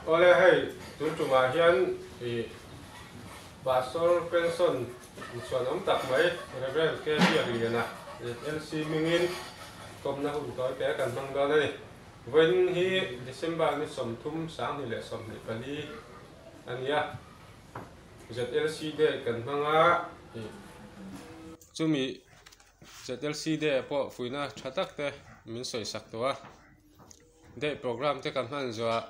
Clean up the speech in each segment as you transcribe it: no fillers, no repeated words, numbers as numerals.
Awle hei tun tumah hian ih Pastor pension inchhuan awm tak mai Rev. K. Biakliana ZLC hmingin kawmna hun tawi te kan hmang dawn a ni. Vawiin hi December ni 30 2024 a ni a, ZLC Day kan hmang a, ih chumi ZLC Day ah pawh fuihna tha tak te min sawisak tawh a, Day program te kan hman zuah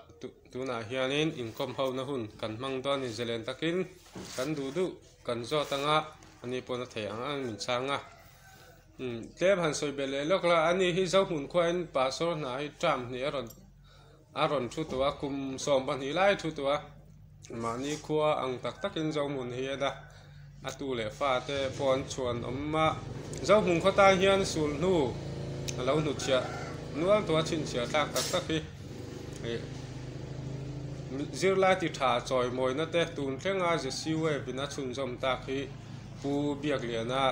tunah hianin inkawm hona hun kan hmang dawn a ni zalen takin kan duh duh kan zawt anga ani pawn a thei ang ang min chhang a umm tlem han sawi belh leh lawk la ani hi Zohmun khuain pastor hna hi term hnih a rawn a rawn thu tawh a kum 12 lai a thu tawh a mahni khua ang tak takin Zohmun hi a da a tu leh fa te pawh an chhuan awm a Zohmun khaw tan hian sul hnu a lo hnutchhiah nual tawh a chhinchhiah thlak tak tak hi ih zirlai ti tha chawimawina te tun thlenga Zesiu wave in a chhunzawm tak hi Pu Biakliana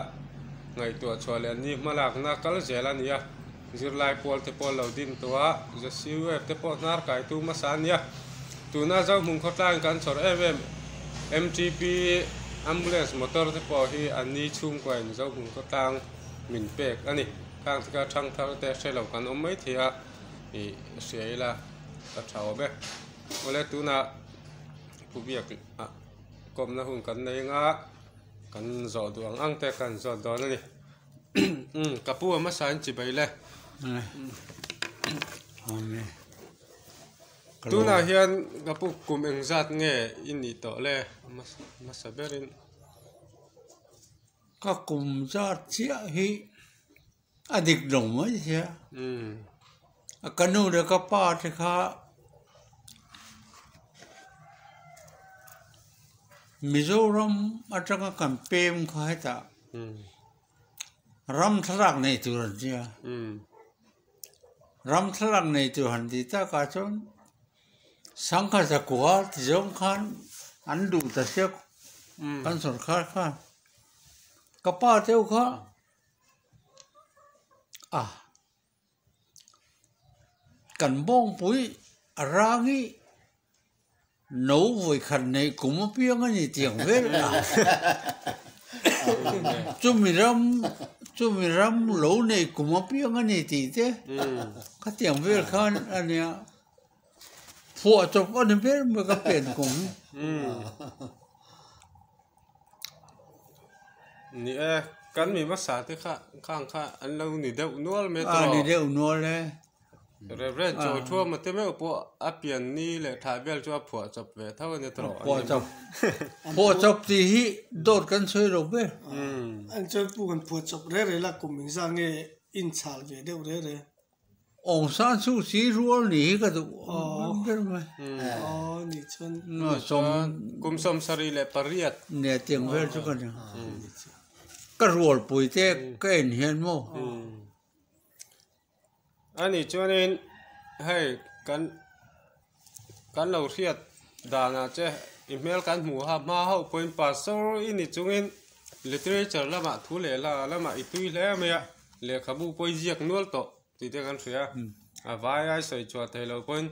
ngaihtuah chhuah leh an ni hmalakna kal zel a ni a zirlai pawl te pawh lo din tawh a Zesiu wave te pawh hnar kaitu hmasa a ni a tuna Zohmun khawtlaiin kan chhawr em em M_T_P ambulance motor te pawh hi an ni chhungkuain Zohmun khawtlang min pek a ni. Khang te kha thang thar te hre lo kan awm mai thei a ih hria ila ka tha awm e. Awle tunah Pu Biak ah kawmna hun kan nei anga kan zawh duh ang ang te kan zawt dawn a ni. Umm ka pu a hmasa in chi bai le. Tunah hian ka pu kum engzat nge i nih tawh le hmasa berin. Ka kum zat chiah hi a dik lo mai sia. Ka nu leh ka pa te kha Mizoram atanga kan pem kha hetah ram thlalak nei tur an nia. Ram thlalak nei tur han tih takah chuan Sangha zakua ti zawng khan an duh ta sia kan sawrkar khan ka pa deuh kha a kan bawngpui a rang hi no vawi khat neih kum apiang a ni tiang vel a chumi ram chumi ram lo neih kum apiang a ni tih te khatiang vel khan a nia. Phuah chawp a ni ber mai ka pen kum. Ni e, kan mi hmasa te kha khang kha an lo ni deuh nual mai tawh. A ni deuh nual e. Reverend Chaw Thuama te meuh pawh a pian ni leh thah vel chu a phuah chawp ve tho a ni tawh. Phuah chawp. Phuah chawp tih hi dawt kan sawi lo ber. An chuan pu kan phuah chawp reh reh la kum engzah nge inchhal ve deuh reh reh. Aung San Suu Kyi rual ni hi ka duh ber mai. Aw ni chuan. Kum 78. Nia tiang vel chu ka ni. Ka rualpui te ka en hian maw. Ani chuanin hei kan kan lo hriat danah che i hmel kan hmuh ha hma ho pawhin pastor i ni chungin literature lamah thu leh hla lamah i tui hle mai a lehkhabu pawh i ziak nual tawh tih te kan hria a vai ai sawi chhuah theih loh pawhin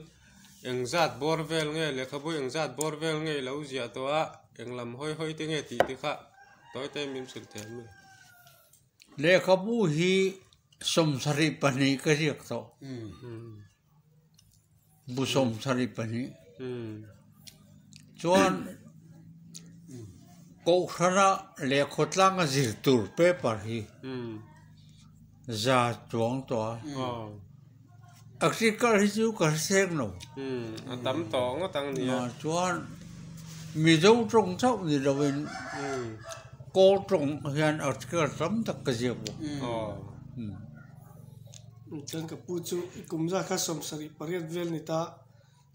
engzat bawr vel nge lehkhabu engzat bawr vel nge i lo ziah tawh a englam hawi hawi te nge tih te kha tawi te min hrilh thei ang. Lehkhabu hi 72 ka ziak tawh. Bu 72. Chuan Kohhrana leh khawtlanga zir tur paper hi za chuang tawh a. Agriculture hi chu ka hre seng lo. A tam tawh ngawt ang nia. Chuan Mizo tawng chauh ni lovin Kawl tawng hian agriculture tam tak ka ziak bawk. Chuan ka pu chu i kum zat kha 78 vel ni ta,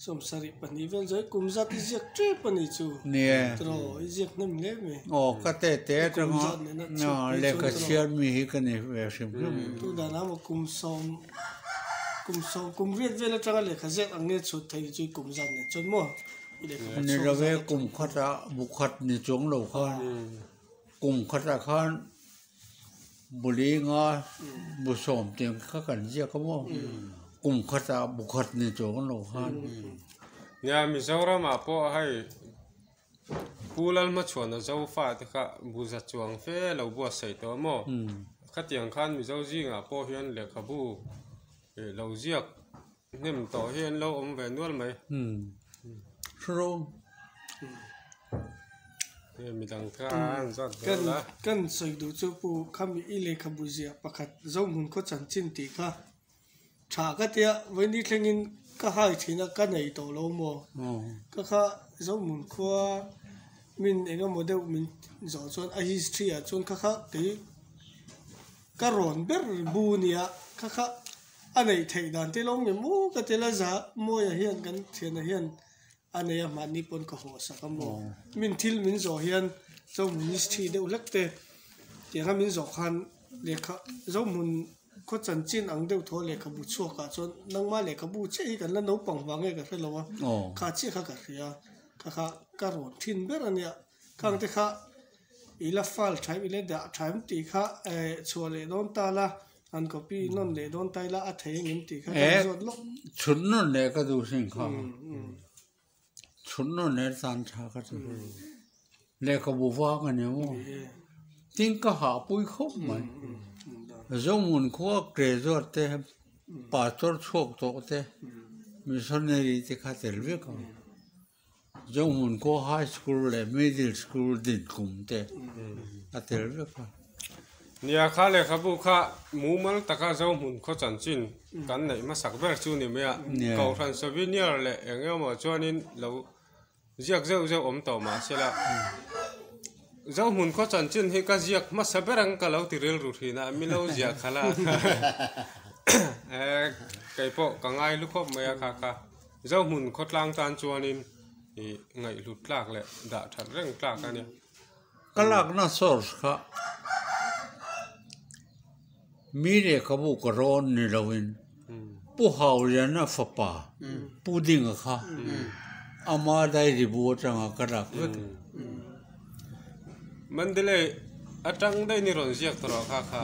72 vel chu kum zat i ziak tep a ni chu. Nia. Tiraw i ziak hnem hle mai. Aw ka te te atanga lehkha chhiar mi hi ka ni ve hrim hrim. Tu dan ah maw kum sawm kum sawm kum riat vel atanga lehkha ziak ang nge chhut thei chu i kum zat nen chuan maw i lehkha Ni love kum khatah bu khat ni chuang lo khan kum khatah khan Bulinga bu sawm tiang kha kan ziak a maw? Kum khatah bu khat ni chuang lo khan. Nia Mizoram ah pawh hei Pu Lalhmachhuana Zofa te kha buza chuang fe lo buatsaih tawh a maw? Khatiang khan Mizo zingah pawh hian lehkhabu lo ziak hnem tawh hi an lo awm ve nual mai. Midang kha an zat zel a. Kan sawi duh chu Pu Khami i lehkhabu ziah pakhat Zohmun khaw chanchin tih kha Tha ka tia vawiin thlengin ka hai thin a ka nei tawh lo maw? Ka kha Zohmun khua min eng emaw deuh min zawh chuan a history ah chuan ka kha kei ka rawn ber bu nia ka kha a neih theih dan te lo nge maw ka ti la za Mawia hian kan thiana hian a nei a mahni pawn ka haw sak a maw? Min thil min zawh hian Zohmun history deuh hlek te tiang a min zawh khan lehkha Zohmun Khaw chanchin ang deuh thaw lehkhabu chhuakah chuan nangmah lehkhabu chiah hi kan la naupang vang nge ka hre lo a, kha chiah kha ka hria, kha kha ka rawn thin ber a nia, khang te kha i la file tha em i la dah tha em tih kha chhuah leh dawn ta la, an copy nawn leh dawn ta ila a thei engem tih kha kan zawt lawk. Chhun nawn leh ka duh hrin kha, chhun nawn leh tan tha ka ti, lehkhabu vang a ni maw? Tin ka hahpui khawp mai, Zohmun khua graduate te pastor chhuak tawh te missionary te kha tel vek ang, Zohmun khua high school leh middle school dinkum te a tel vek a. Nia kha lehkhabu kha mumal taka Zohmun khaw chanchin kan neih hmasak ber chu ni mai a, Kohhran souvenir leh eng emaw chuanin lo Ziak zeuh zeuh awm tawh mahsela Zohmun khaw chanchin hi ka ziak hmasa ber ang ka lo ti rilru thin a, mi lo ziah khalh a kei pawh ka ngai hlu khawp mai a kha kha Zohmun khawtlang tan chuanin ih ngaihhlut tlak leh dah that reng tlak a nia. Ka lakna source kha mi lehkhabu ka rawn ni loin Pu Hauliana fapa Pu Dinga kha ama diary bu atanga ka lak vek. Mandalay atang daih ni rawn ziak tawh rawh kha kha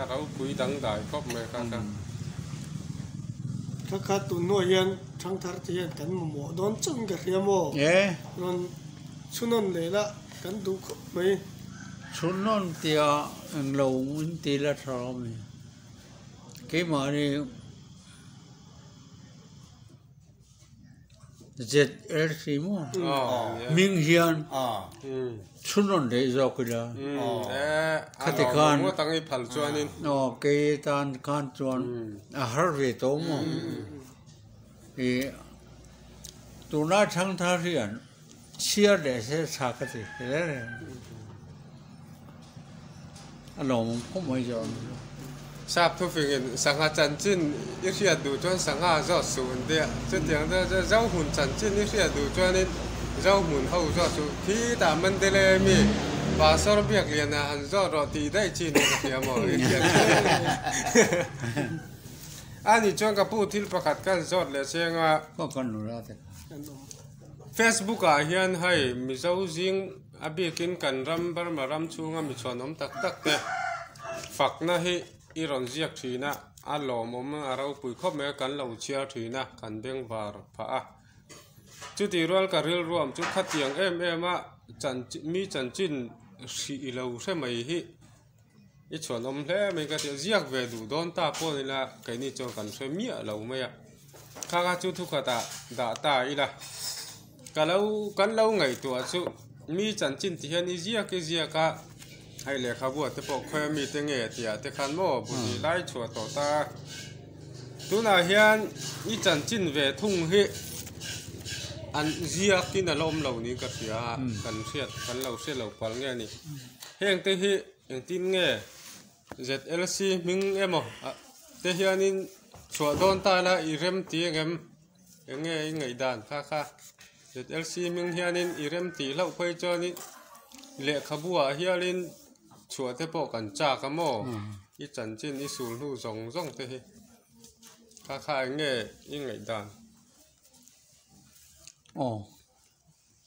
ropui dangdai khawp mai kha kha. Kha kha tun hnuah hian thangthar te hian kan mamawh dawn chauhin ka hria maw? Rawn Chhunawn leh la kan duh khawp mai. Chhunawn tia englo in ti la tha lo mi. Keimahni ZLC maw hming hian chhunawn daih zawk ila khati khan aw kei tan khan chuan a har ve tawh maw. Ih tuna thangthar hian. Chhiar leh se tha ka ti hle reng. A lawmawm khawp mai zawh ang chu. Sap thufingin sangha chanchin i hriat duh chuan sangha zawt suh an tia. Chutiang chu chu Zohmun chanchin i hriat duh chuanin Zohmun ho zawt suh. Khitah Mandalay mi Pastor Biakliana han zawt rawh tih daih chi nia ka hria maw i hriat chu. A nih chuan ka pu thil pakhat khan zawt leh chiang a. Ka kan nula te kha. Facebook ah hian hei Mizo zing a bikin kan ram Burma ram chhunga mi chhuanawm tak tak te fakna hi i rawn ziak thin a, a lawmawm a ropui khawp mai a, kan lo chhiar thin a, kan bengvar phah a. Chutih rual ka rilruam chu khatiang em em a chanchin mi chanchin hrih lo hre mai hi i chhuanawm hle mai ka ti a, ziak ve duh dawn ta pawh ni la keini chuan kan hre miah lo mai a, kha kha chu thukhatah dah ta ila ka lo kan lo ngaihtuah chu mi chanchin ti hian i ziak i ziak a hei lehkhabu ah te pawh khawi ami te nge tih ah te khan maw buni lai chhuah tawh ta a tunah hian i chanchin ve thung hi an ziak in a la awm lo niin ka hria a kan hriat kan lo hriat lo palh nge a ni heng te hi. Engtin nge ZLC hming emaw te hianin chhuah dawn ta ila i rem ti engem eng nge i ngaihdan kha kha ZLC hming hianin i rem tih hlauh phei chuanin lehkhabu ah hianin chhuah te pawh kan chak a maw i chanchin i sul hnu zawng zawng te hi kha kha eng nge i ngaihdan. Aw.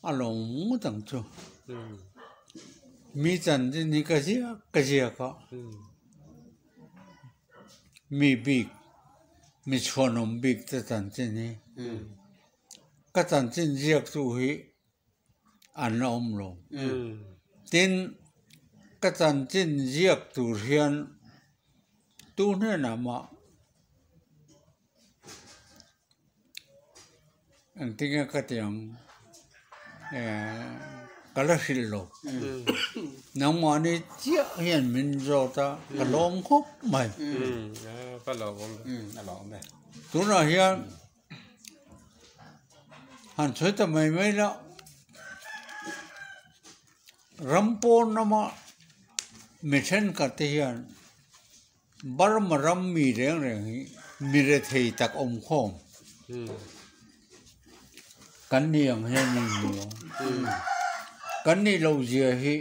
A lawm ngawt ang chu. Mi chanchin hi ka ziak ka ziak a, mi bik mi chhuanawm bik te chanchin hi. Ka chanchin ziak chu hi an la awm lo. Tin, ka chanchin ziak tur hian tu hnenah mah engtinge ka ti ang ka la hrilh lo. Nangmahni chiah hian min zawt a, ka lawm khawp mai. Tunah hian. Han sawi ta mai mai la, ram pawn lama mi thenkhat te hian Burma ram mi reng reng hi mi rethei tak awm khawm kan ni ang hian min hmu a, kan nih loh zia hi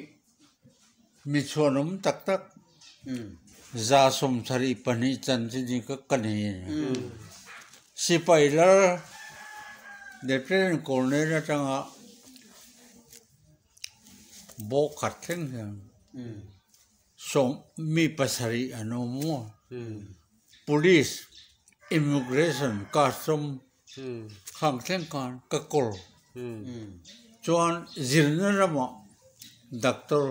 mi chhuanawm tak tak 72 chanchin hi ka nei a ni. Sipai lal Lieutenant Colonel atanga bawk khat thleng hian sawm mi pasarih an awm maw? Police, Immigration, Custom khang thleng khan ka kawl chuan zirna ramah doctor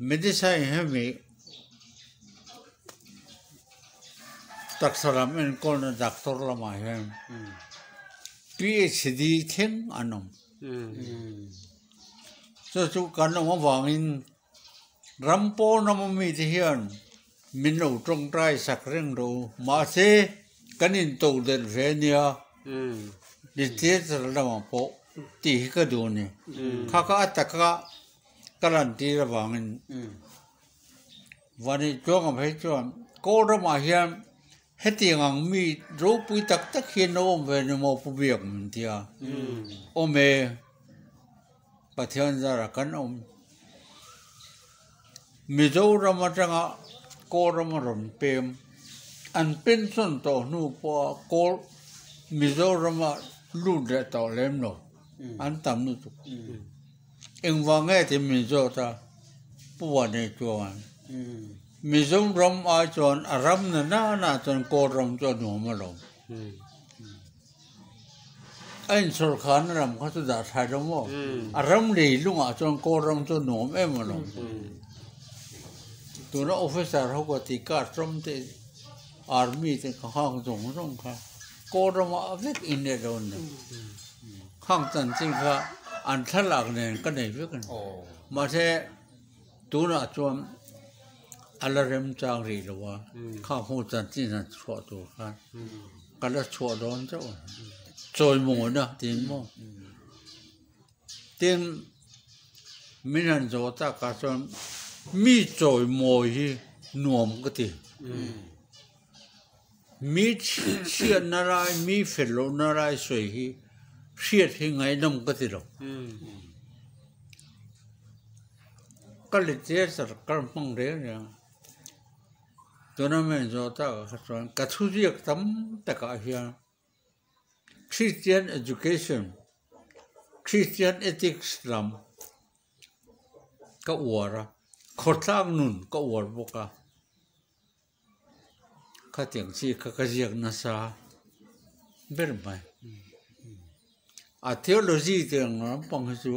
medicine hemi taksa lam enkawlna doctor lamah hian PhD thleng an awm chu chu kan awm avangin ram pawn lama mite hian Min lo tawngtai sak reng lo. Mahse, kan into delh ve a nia. Literature lamah pawh tih hi ka duh a ni. Kha kha a taka ka lantir avangin Vani Chuanga phei chuan Kawl ramah hian hetiang ang mi ropui tak tak hi an lo awm ve ni maw Pu Biak min ti a. Awm e, Pathian zarah kan awm. Mizoram atanga Kawlram a rawn pem. An pension tawh hnu pawha Kawl Mizorama lut leh tawh lem lo an tam lutuk. Engvang nge tih min zawt a, Pu Vanei chuan Mizoram ai chuan a ram na nana chuan Kawlram chu a nuam alawm. A insawrkharna lam kha chu dah thlai lo maw? A ram lei lungah chuan kawl ram chu nuam em a lo. Tuna officer ho ka tih kar ram te army te ka nghak zawng zawng kha kawl ramah a vek in leh lo a ni. Khang chanchin kha an thlalak nen ka nei vek a ni. Mahse tunah chuan a la remchang rih lo a, khang ho chanchin han chhuah tur khan. Ka la chhuah dawn chauh a, chawimawina tiin maw? Tin, min han zawh takah chuan mi chawimawi hi nuam ka ti. Mi chhiatna lai, mi fel lohna lai sawi hi hriat hi ngaihnawm ka ti lo. Ka literature kal hmang reng reng a. Tournament zawh takah kha chuan ka thuziak tam takah hian Christian Education, Christian Ethics lam ka uar a, khawtlang nun ka uar bawk a, khatiang chi kha ka ziak nasa ber mai. A theology te ang lampang hi chu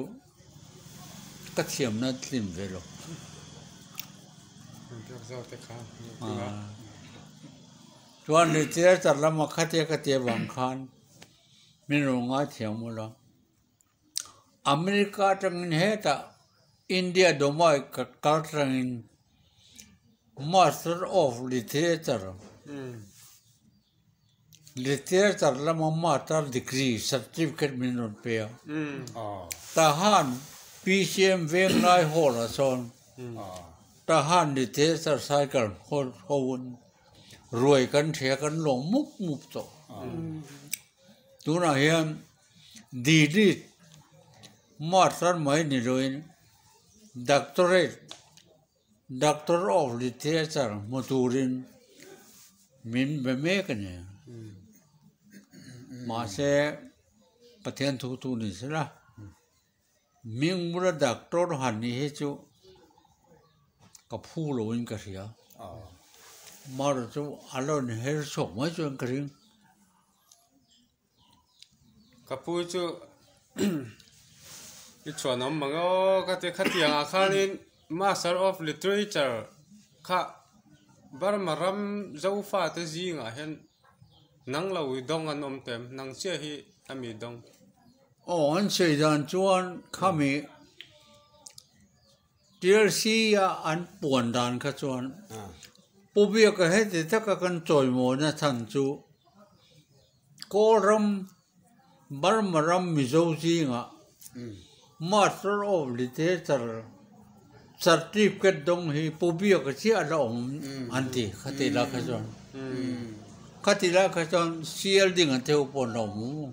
ka thiamna tlim ve lo. Chuan literature lama khatia ka tia vang khan min rawn ngaithiam ula. America atangin hetah India Domai ka kal tangin Master of Literature Literature lama master degree certificate min rawn pe a. Tahan PCM Venglai Hall ah sawn Tahan Literature Cycle ho in ruai kan hria kan lawng mup mup tawh. Tunah hian D.Litt master mai ni loin Doctorate Doctor of Literature hmu turin min be mek a ni. Mahse, Pathian thu tu ni sela, hming bula doctor han nih hi chu ka phu loin ka hria. Amaherawhchu a lo inher chhuak mai chuan ka ring. Ka pu chu i chhuan awm mang aw ka ti khatiang ah khanin Master of Literature kha Burma ram Zofa te zingah hian nang lo i dawng an awm tem nang chiah hi a mi dawng. Aw an sawi dan chuan khami TLC a an puan dan kha chuan Pu Biaka heti taka kan chawimawina chhan chu Kawlram Burma ram Mizo zingah Master of Literature certificate dawng hi Pu Biaka chiah a la awm an ti khati lai kha chuan khati lai kha chuan CL ding an theu pawh an la awm awm.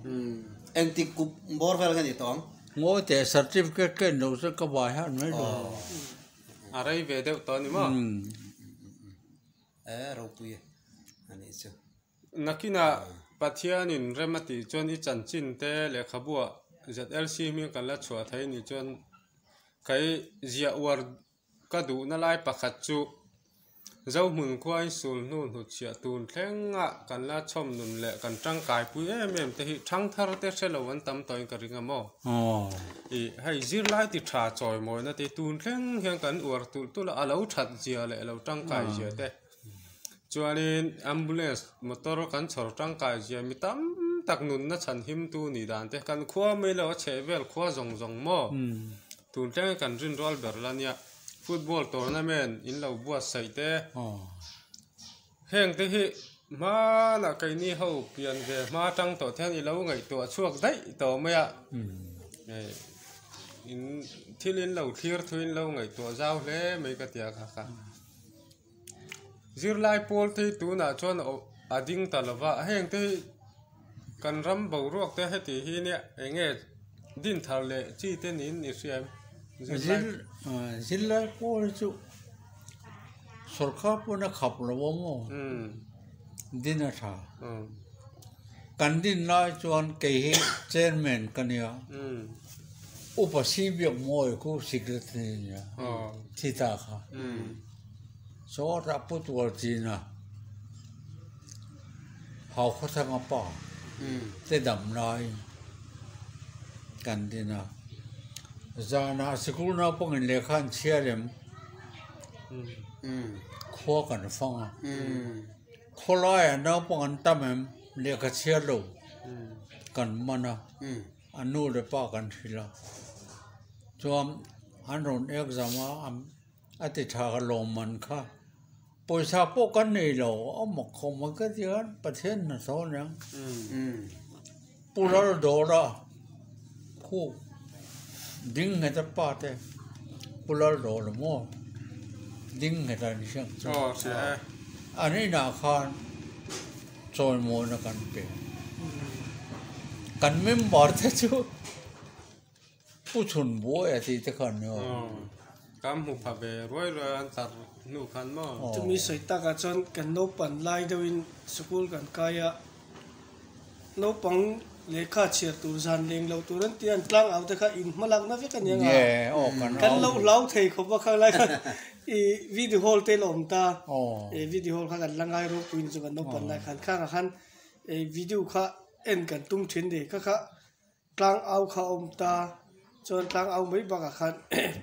Engtik kup bawr vel ka ni tawh ang? Ngawi teh certificate ka en lo chuan ka bai han mai lo. A rei ve deuh tawh a ni maw? E ropui a nih chu. Nakinah Pathianin rem a tih chuan i chanchin te lehkhabuah ZLC hming kan la chhuah thei nih chuan kei ziah uar ka duhna lai pakhat chu Zohmun khua insul hnu hnutchhiah tun thlenga kan la chhawm nun leh kan tangkai pui em em te hi thangthar te hre lo an tam tawhin ka ring a maw? Ih hei zirlai ti tha chawimawina te tun thleng hian kan uar tulh tulh a, a lo that zia leh a lo tangkai zia te. Chuanin ambulance motor kan chhawr tangkai zia mi tam tak nunna chhan him tu nih dan te kan khua mai lo a chheh vel khua zawng zawng maw tun thleng kan rin rual ber la nia football tournament in lo buatsaih te heng te hi hmanah keini ho pian ve hma tang tawh te hian i lo ngaihtuah chhuak daih tawh mai a in thil in lo thlir thuin lo ngaihtuah zau hle mai ka ti a kha kha. Zirlai pawl te hi tunah chuan a ding ta lova, heng te hi kan ram boruak te heti hi nia eng nge din thar leh chi te niin i hria em? Zirlai zirlai pawl hi chu sawrkar pawn a khap lo a maw din a tha kan din lai chuan kei hi chairman ka nia upa si biak mawi khu secretary a nia thi ta kha. Sawtah pu tual chin a, hau khawthanga pa te dam lai kan din a, zanah sikul naupangin lehkha an chhiar em khua kan fang a, khawlaiah naupang an tam em lehkha chhiar lo kan man a, a nu leh pa kan hrilh a, chuan an rawn exam a. A ti tha ka lawmman kha. Pawisa pawh kan nei lo, a mak khawp mai ka ti khan Pathian hnathawh aniang. Pu Laldawra khu ding nghet a pa te Pu Laldawra maw ding nghet a ni hriat chu. An inah khan chawimawina kan pe. Kan member te chu. Pu chhun buai a tih te khan ni aw. Kan hmu pha ve ruai ruai an tar hnu khan maw. Chumi sawi takah chuan kan naupang lai deuhin sikul kan kai a, naupang lehkha chhiar tur zan leng lo tur an ti a, an tlang au te kha in hma lakna vek a ni ang a, kan lo hlau thei khawp a khang lai khan i video hall te la awm ta, video hall kha kan la ngai ropuiin chu kan naupang lai khan khangah khan video kha en kan tum thin ni kha kha. Tlang au kha a awm ta, chuan tlang au mai bakah khan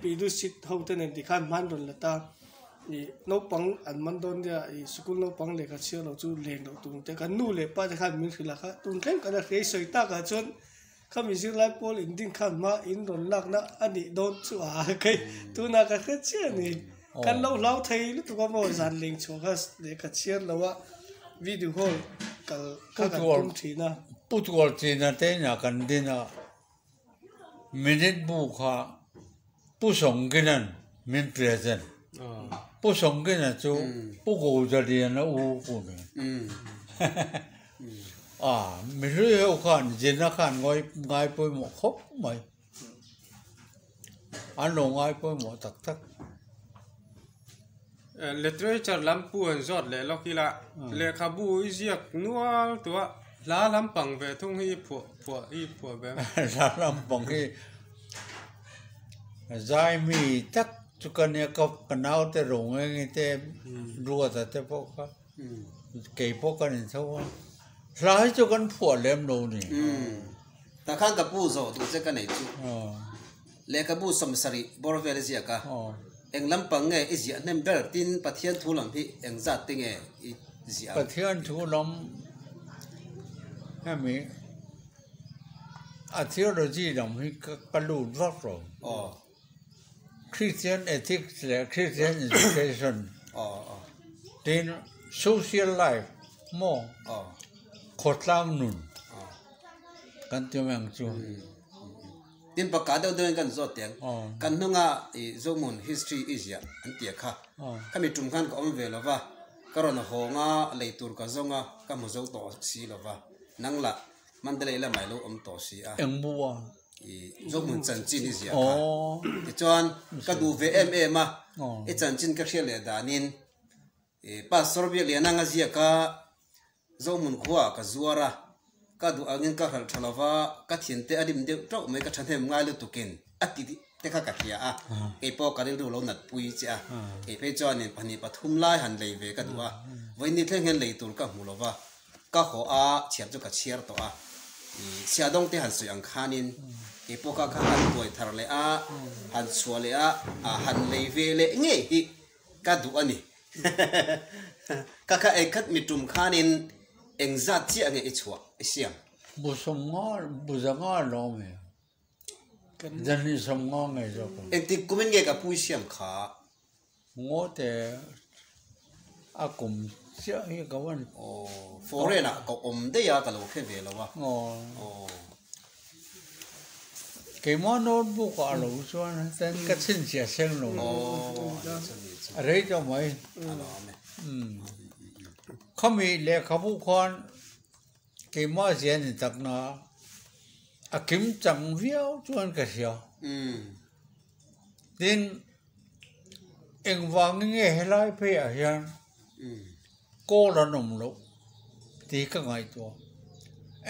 Pidu seat ho te nen tikhan hman rawn la ta, ih naupang an man dawn nia ih sikul naupang lehkha chhiar lo chu leng loh tur te kan nu leh pa te khan min hrilh a kha tun thleng kan a hrei sawi takah chuan khami zirlai pawl in ding khan hma in rawn lakna a nih dawn chu a kei tunah ka hre chiah a ni kan lo hlau thei lutuk a maw zan leng chhuah kha lehkha chhiar lo a video hall kal kha kan tum thin a. Pu Tual China te inah kan din a, minute bu kha Pu Sawngkina'n min present. Pu Sawngkina chu Pu Gozaliana u ku ni. A, mihlui ho khan Zina khan ngawi ngai pawimawh khawp mai. An lo ngai pawimawh tak tak. Literature lam pu an zawt leh lawk ila, lehkhabu i ziak nual tua hla lampang ve thung hi i phuah phuah i phuah ve ang. Hla lampang hi zai mi tak chu ka nia ka ka naute ro nge nge te Ruata te pawh kha kei pawh ka ni tho a, hla hi chu kan phuah lem lo ni. Tah khan ka pu zawh duh che ka nei chu. Lehkhabu sawmsarih bawr vel i ziak a, eng lampang nge i ziah hnem ber tin Pathian thu lam hi eng zat te nge i ziah ang? Pathian thu lam hemi a theology lam hi ka lut vak lo. Christian ethics leh Christian education tin social life maw khawtlang nun kan ti mai ang chu. Tin pakka deuh deuhin kan zawt teh ang. Kan hnunga i Zohmun history i ziah an ti a kha. Khami tum khan ka awm ve lo va, ka rawn hawng a, lei tur ka zawng a, ka hmu zo tawh si lo va. Nang lah Mandalay lamah i lo awm tawh si a. Eng bu a? I Zohmun chanchin i ziah kha. Tichuan ka duh ve em em a, i chanchin ka hriat leh danin i Pastor Biakliana anga ziak a, Zohmun khuaah ka zuar a, ka duh angin ka hralh tha lova, ka thiante a rim deuh tauh mai ka thahnem ngai lutukin a ti te kha ka hria a, kei pawh ka rilru lo nat pui che a, kei phei chuanin pahnih pathum lai han lei ve ka duh a, vawiin thleng hian lei tur ka hmu lova, ka haw a, chhiar chu ka chhiar tawh a, i chhiah dawng te han sawi ang khanin kei pawh kha kha han buai thar leh a, han chhuah leh a, han lei ve leh ngei hi ka duh a ni. Ka kha ei khat mi tum khanin eng zat chiah nge i chhuah i siam? Bu sawmnga, bu zanga lawm e. Zan hi sawmnga ngei zawk ang. Engtik kumin nge ka pu i siam kha? Ngaw te a kum chiah hi ka van. Aw, foreign ah ka awm daih a ka lo hre ve lo a. Aw. Keimah notebook ah lo chuan ten ka chhinchhiah seng lo. A rei tawh mai. Khami lehkhabu khan keimah zia ni takna a kim chang viau chuan ka hria. Tin, engvangin nge helai pheiah hian kawl an awm loh tih ka ngaihtuah.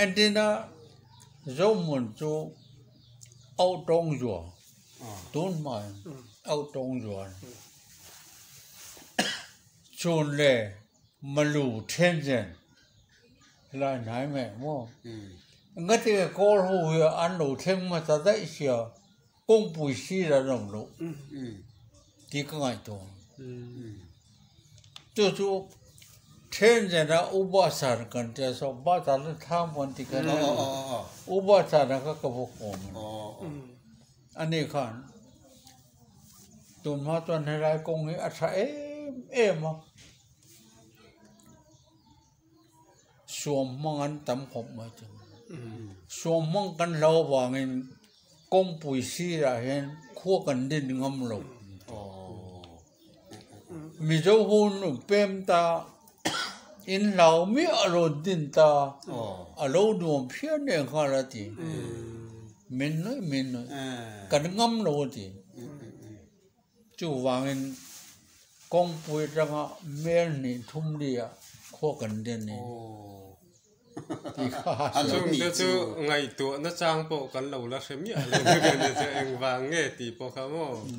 Entina Zohmun chu auh tawng zuah tun hmain auh tawng zuah a ni. Chhun leh Malu then chen helai hnai mai maw? Engati nge kawl ho hi an lo thleng hmasa daih sia kawngpui sir an awm loh tih ka ngaihtuah. Chu chu then chen a Uba sar kan tia saw ba ta la thlam kan ti khan Uba sar a kha ka va kawm a ni. Ani khan tunhma chuan helai kawng hi a tha em em a. Suam hmang an tam khawp mai chu. Suam hmang kan hlo avangin kawngpui sirah hian khua kan din ngam lo. Mizo hun pem ta in hlau miah a rawn din ta a lo nuam phian nen nghal a ti. Min nuih min nuih kan ngam lo a ti. Chuvangin kawngpui atanga mel hnih thum liah khua kan den ni tih kha a sawi. Chungte chu ngaihtuahna chang pawh kan lo la hre miah lo nia kan chu engvang nge tih pawh kha maw ni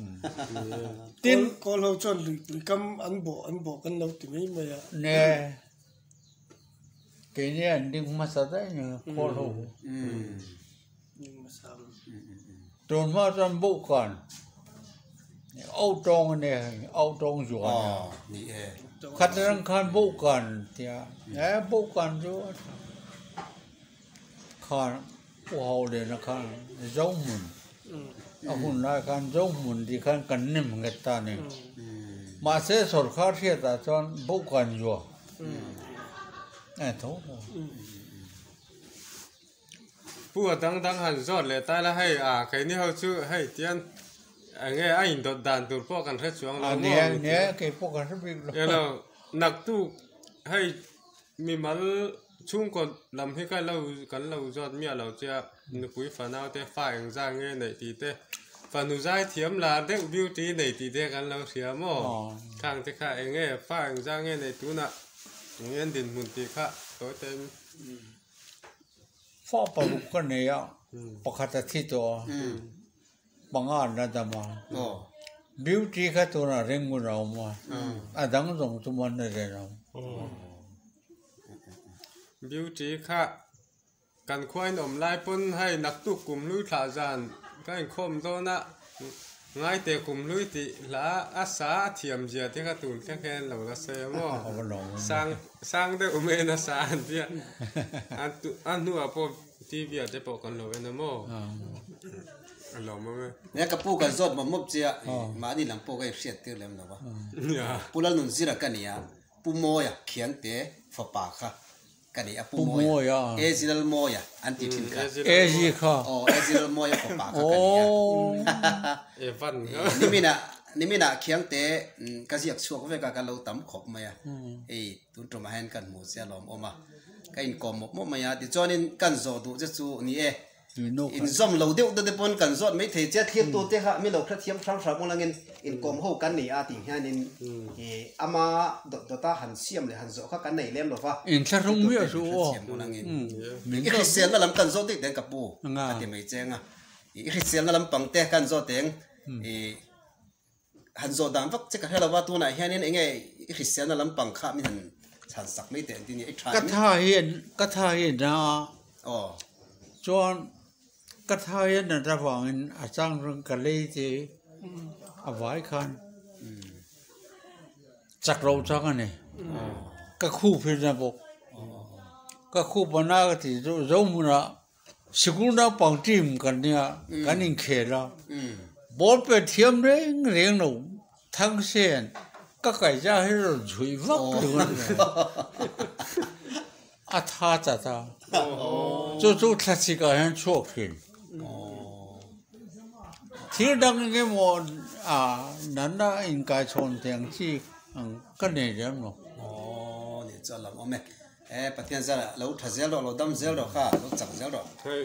e. Tin, Kawl ho chuan luipui kam an bawh an bawh kan lo ti mai mai a. Ne, keini an ding hmasa daih ni kawl ho. Tun hma chuan Bawhkan auh tawng a nia hei, auh tawng zual a nia. Khat rang khan Bawhkan tia e Bawhkan chu a tha khan u hauh lena khan Zohmun a hun lai khan Zohmun tih khan kan nem nghet ta a ni. Mahse sawrkar hriatah chuan Bawhkan zual a tho tho. Pu a dang dang han zawt leh ta ila hei a keini ho chu hei tian enge a indawt dan tur pawh kan hre chuang lo maw nia nia kei pawh kan hre bik lo elo naktuk hei mimal chhungkaw lam hi ka lo kan lo zawt miah lo che a nupui fanau te fa engzah nge neih tih te fanu zai thiam lar deuh beauty nei tih te kan lo hria maw khang te kha enge fa engzah nge neih tunah enge an dinhmun tih kha tawi te in. Fa paruk ka nei a, pakhat a thi tawh a, panga an la dam a. Beauty kha tunah ringun a awm a, a dang zawng chu man a rin awm. Beauty kha. Kan khua in awm lai pawn hei naktuk kum hlui thlah zan ka inkhawm dawn a, ngaite kum hlui tih hla a sa a thiam zia te kha tun thleng hian lo la sawi a maw? Sang sang deuh mai in a sa an tia, a hnuah pawh TV ah te pawh kan lo en a maw? A lawm awm e. Nia ka pu kan zawt mawp mawp che a, mahni lam pawh ka inhriat tir lem lo va. Pu Lalnunzira ka nia, Pu Mawia Khiangte fapa kha ka ni a, Pu Mawia, AG Lalmawia an ti thin kha. AG kha. Aw, AG Lalmawia fapa kha ka ni a. Evan kha. Nimina, nimina Khiangte ka ziak chhuak vek a, ka lo tam khawp mai a. Hei, tun tumah hian kan hmu che a lawmawm a. Ka inkawm mawp mawp mai a, tichuanin kan zawh duh che chu ni e. Inzawm lo deuh te pawn kan zawt mai thei che, thlir tu te kha mi lo hrethiam hrang hrang ulangin inkawm ho kan nei a tih hianin ih ama dawt dawta han siam leh han zawh kha kan nei lem lo va, Inthlahrung miah suh aw. Hrethiam ulangin i hriselna lam kan zawt daih teng ka pu ka ti mai cheng a, i hriselna lampang te kan zawt teng ih han zawh dan vak che ka hre lo va, tunah hianin eng nge i hriselna lampang kha min han chhan sak mai teh engtin nge i tha Ka tha hian ka tha hian a aw chuan ka tha hian a avangin a chang chuan ka lei te a vai khan chak loh chang a ni ka khup hi a bawk ka khup a na ka tih chu zo hmunah Sikul naupang team kan nia kan inkhel a, ball pe thiam reng reng lo Thangsen ka kaihza hi rawn chhuih vak ringawt mai a tha chat a, chu chu thlachik ah hian chhuak thin. Thil dang engemaw a natna inkaichhawn thei ang chi ang ka nei lem lo. E Pathian zara lo tha zel rawh, lo dam zel rawh kha, lo chak zel rawh. Hei,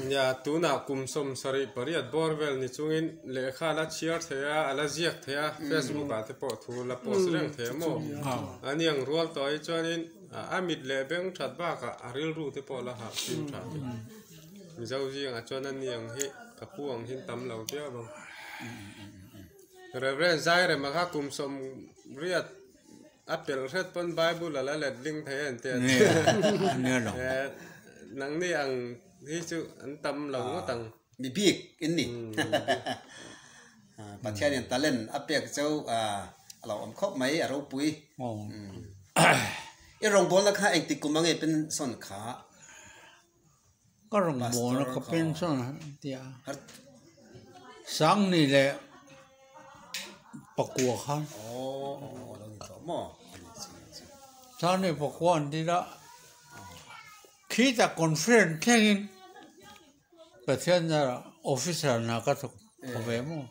nia tunah kum 78 bawr vel ni chungin lehkha la chhiar thei a, a la ziak thei a, Facebook ah te pawh thu la post reng thei a maw? A niang rual tawh hi chuanin a mit leh beng that bakah a rilru te pawh la harh fim tha a ni. Mizo zingah chuan a niang hi ka pu ang hin tam lo viau ang. Reverend Zairema kha kum 80 A pelh hret pawn Bible a la let ling thei a inti a Nangni ang hi chu an tam lo ngawt ang. Mi bik in ni. Pathianin talent a pek chu a lo awm khawp mai, a ropui. I rawngbawlna kha engtik kum ange pension kha? Ka rawngbawlna ka pension tia Sangni leh pakua khan Sangni pakua an ti la khitah conference thlengin Pathian zarah officer hna ka thawk ve maw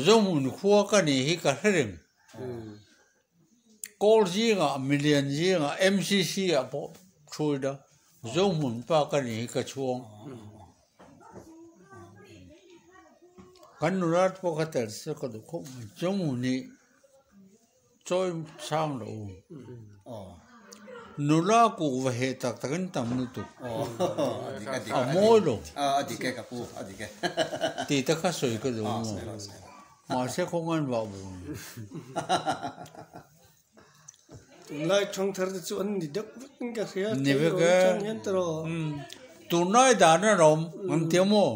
Zohmun khua ka nih hi ka hre reng. Kawl zingah milian zingah MCC ah pawh thu ila Zohmun pa ka nih hi ka chhuang. Kan nula te pawh kha tel se ka duh khawp mai. Zohmun hi chawi chhang lo. Nula kuhva heh tak takin tam lutuk. A mawi lo. Tih te kha sawi ka duh maw. Mahse khawngain vah bur. Tunlai thangthar te chu an ni deuh vek in ka hria. Ni vek e. Tunlai dan a rawm an ti maw?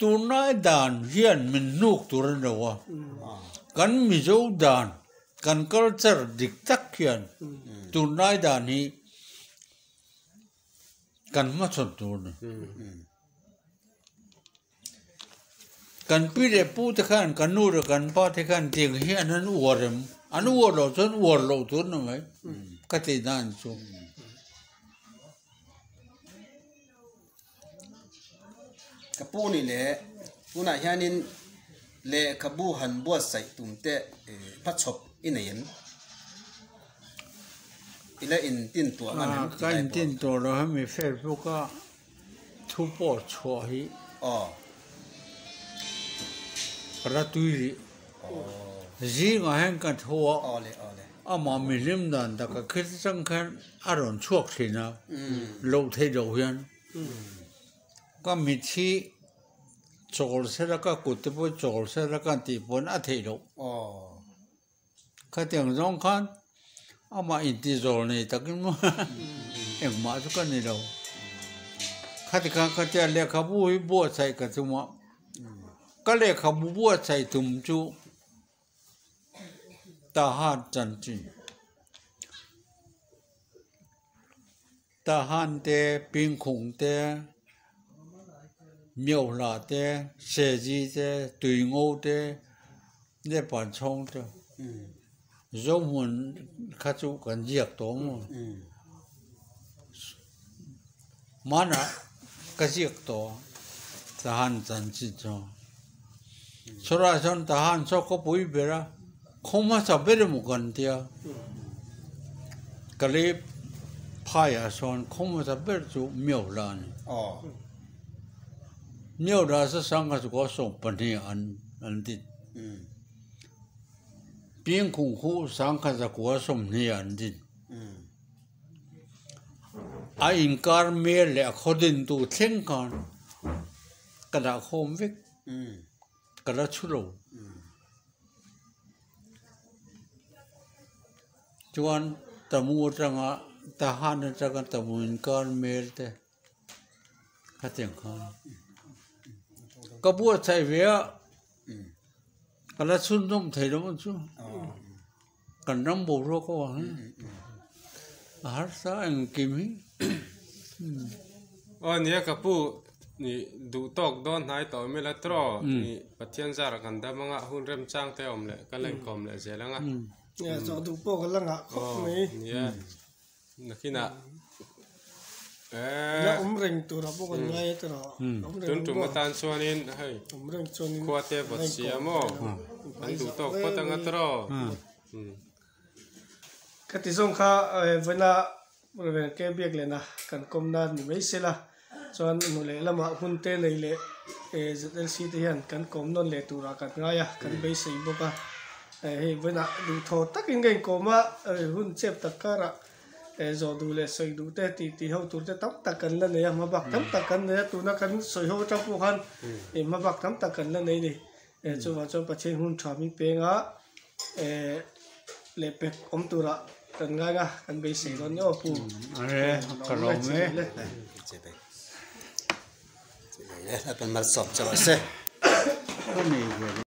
Tunlai dan hian min hnuk tur a ni lo a. Kan Mizo dan, kan culture dik tak hian tunlai dan hi kan hmachhawn tur a ni. Kan pi leh pu te khan kan nu leh kan pa te khan tiang hian an uar em an uar loh chuan uar loh tur a ni mai ka tih dan chu. Ka pu nih leh tunah hianin lehkhabu han buatsaih tum te hmachhawp i nei em? I la intin tuah ngam em? Ka intin tuah lo hemi Facebook a. Thu pawh chhuah hi ka tui rih. Zingah hian ka tho a, amah mihlim dan taka khit atang khan a rawn chhuak thin a, loh theih loh hian ka mit hi chawl sela ka kut te pawh chawl sela ka tih pawn a theih loh. Khatiang zawng khan amah inti zawl nei takin maw engmah chu ka ni lo. Khati khan ka tia lehkhabu hi buatsaih ka tum a, ka lehkhabu buatsaih tum chu Tahan chanchin, Tahan te, Pingkhung te, Miohla te, Sezi te, Tuingo te, leh Panchhawng te Zohmun kha chu kan ziak tawh maw? Hmanah ka ziak tawh a, Tahan chanchin chu. Chawlaiah chuan Tahan chu a khawpui ber a, khaw hmasa ber emaw kan tia. Ka lei phaiah sawn khaw hmasa ber chu Miohla a ni. Miohla chu sangha chu kaw 12 an din. Piangkhung khu sangha zakua 20 an din. A inkar mel leh a khaw dintu thleng khan ka dah khawm vek. Ka la chhu lo. Chuan Tamu atanga Tahan atanga Tamu inkar mel te khatiang khan ka buatsaih ve a ka la chhunzawm thei lo ang chu kan ram boruak avang hian a harsa engkim hi. Aw nia ka pu ni duh tawk dawn hnai tawh mila tawh ni Pathian zara kan dam anga hun remchang te awm leh ka la inkawm leh zel anga. Nia zawh duh pawh ka la ngah khawp mai. Nia nakinah La awm reng tura pawh kan ngai a tawh. Tun tum atan chuanin hei khua te vawt si a maw an duh tawk phawt anga tawh. Ka ti zawng kha vawiina Reverend K Biaklena kan kawmna ni mai sela chuan hnu leh lamah hun te nei leh ZLC te hian kan kawm nawn leh turah kan ngai a, kan beisei bawk a. Hei vawiinah duhthawh takin ka inkawm a, hun chep tak karah zawh duh leh sawi duh te tih tih ho tur te tam tak kan la nei a, hmabak tam tak kan nei a, tuna kan sawi ho atang pawh khan hmabak tam tak kan la nei a ni. Chuvang chuan Pathian hun tha min peng a, lehpek awm turah kan ngai a, kan beisei dawn ni aw pu. Ka lawm e. Malsawm che rawh se. Ka nei ve.